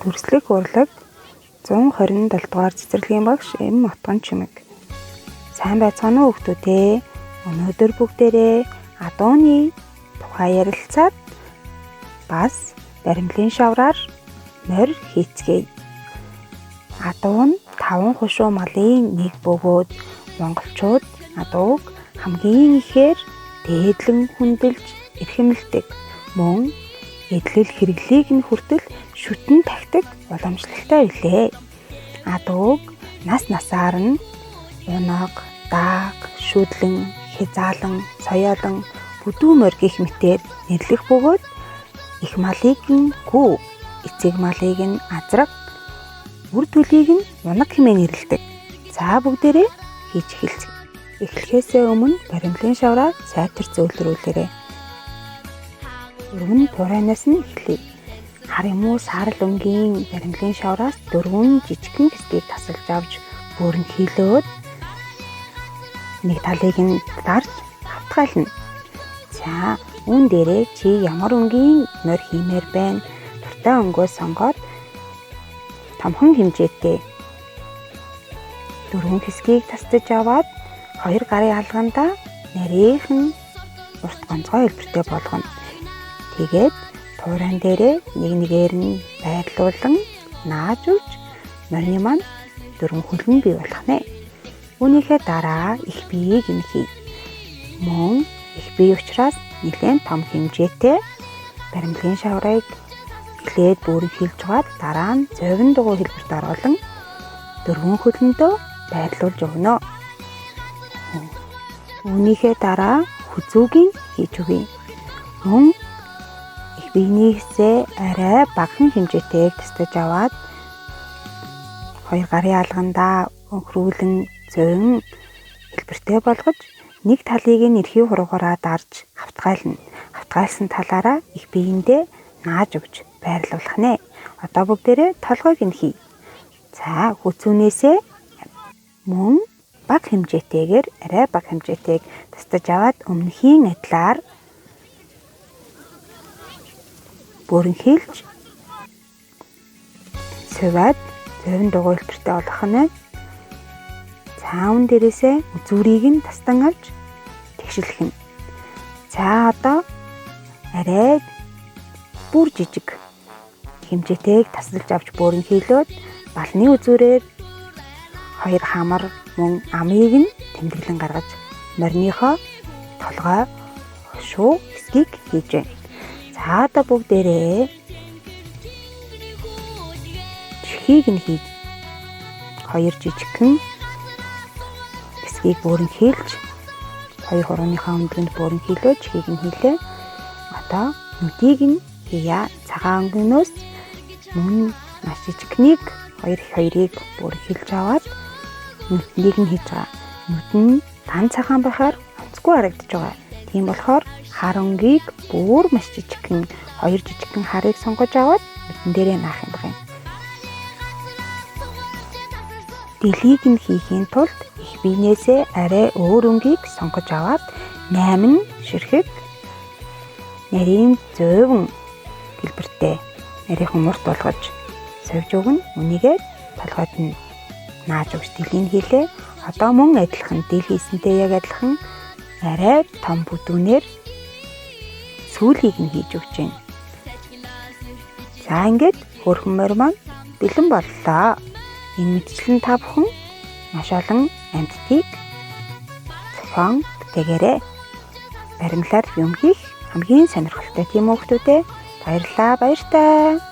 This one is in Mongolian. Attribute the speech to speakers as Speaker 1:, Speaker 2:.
Speaker 1: Дүрслэх урлаг 127 дугаар цэцэрлэгийн багш Эм Отгон Чимэг. Сайн байцгаана уу хүүхдүүд ээ. Өнөөдөр бүгдээрээ адууны тухай ярилцаад бас баримлын шавраар морь хийцгээе. Адуу нь таван хушуу малын нэг бөгөөд монголчууд адууг хамгийн ихээр дээдлэн хүндэлж эрхэмлэдэг. Мөн эдлэл хэрэглийг нь хүртэл шүтэн тахидаг уламжлалтай билээ. Адууг нас насаар нь унаг, дааг, шүдлэн, хязаалан, соёолон, бүдүү морь гэх мэтээр нэрлэх бөгөөд их малыг нь гүү, эцэг малыг нь азраг, үр төлийг нь унаг хэмээн нэрлэдэг. За бүгдээрээ хийж эхэлцгээе. Эхлэхээсээ өмнө баримлын шавраа сайтар зөөлрүүлээрэй. Дөрвөн туурайнаас нь эхлэе. Хар юм уу саарал өнгийн баримлын шавраас дөрвөн жижигхэн хэсгийг тасалж авч бүрэн хилөөд нэг талыг нь дарж хавтгайлна. За үүн дээрээ чи ямар өнгийн морь хиймээр байна? Дуртай өнгөө сонгоод томхон хэмжээтэй дөрвөн хэсгийг тасдаж аваад хоёр гарын алгандаа нарийнхан урт гонцгой хэлбэртэй болгоно. Тэгээд туурайн дээрээ нэг нэгээр нь байрлуулан нааж өгч морины маань дөрвөн хөлн бий болох нэ. Үүнийхээ дараа их биеийг нь хий. Мөн их бие учраас нэлээд том хэмжээтэй баримлын шаврыг эхлээд бүрэн хилж угаад дараа нь зовин дугуй хэлбэрт оруулан дөрвөн хөлөндөө байрлуулж өгнө. Үүнийхээ дараа хүзүүгийн хийж өгье. Мөн их биенийхсээ арай багахан хэмжээтэйг тасдаж аваад хоёр гарын алгандаа өнхрүүлэн зовин хэлбэртэй болгож нэг талыг нь эрхий хуруугаараа дарж хавтгайлна. Хавтгайлсан талаараа их биендээ нааж өгч байрлуулах нэ. Одоо бүгдээрээ толгойг нь хий. За хүзүүнээсээ мөн бага хэмжээтэйгээр арай бага хэмжээтэйг тасдаж аваад өмнөхийн адилаар бүрэн хилж суваад зовин дугуй хэлбэртэй болгох нь. За үүн дээрээсээ үзүүрийг нь тастан авч тэгшилэх нь. За одоо арай бүр жижиг хэмжээтэйг тасалж авч бүрэн хилөөд балны үзүүрээр хоёр хамар мөн амыг нь тэмдэглэн гаргаж мориныхоо толгой хошуу хэсгийг хийж байна. За одоо бүгдээрээ чихийг нь хийж хоёр жижигхэн хэсгийг бүрэн хилж хоёр хурууныхаа өндрөнд бүрэн хилөө чихийг нь хийлээ. Одоо нүдийг нь хийя. Цагаан өнгөнөөс мөн маш жижигхнийг хоёр хоёрыг бүрэн хилж аваад нүднийг нь хийж байгаа. Нүд нь дан цагаан байхаар онцгүй харагдаж байгаа. Тийм болохоор хар өнгийг бүр маш жижигхэн хоёр жижигхэн харыг сонгож аваад нүдэн дээрээ наах юм байна. Дэлийг нь хийхийн тулд их биенээсээ арай өөр өнгийг сонгож аваад 8 ширхэг нарийн зөөвөн хэлбэртэй нарийнхан урт болгож сувж өгнө. Үнийгээ толгойд нь нааж өгч дэлийг хийлээ. Одоо мөн адилхан дэл хийсэнтэй яг адилхан арай том бүдүүнээр сүүлийг нь хийж өгч байна. За ингээд хөөрхөн морь маань бэлэн боллоо. Энэ мэтчлэн та бүхэн маш олон амьтдыг зохион бүтээгээрэй. Баримлаар юм хийх хамгийн сонирхолтой тийм үү хүүхдүүд ээ. Баярлалаа, баяртай.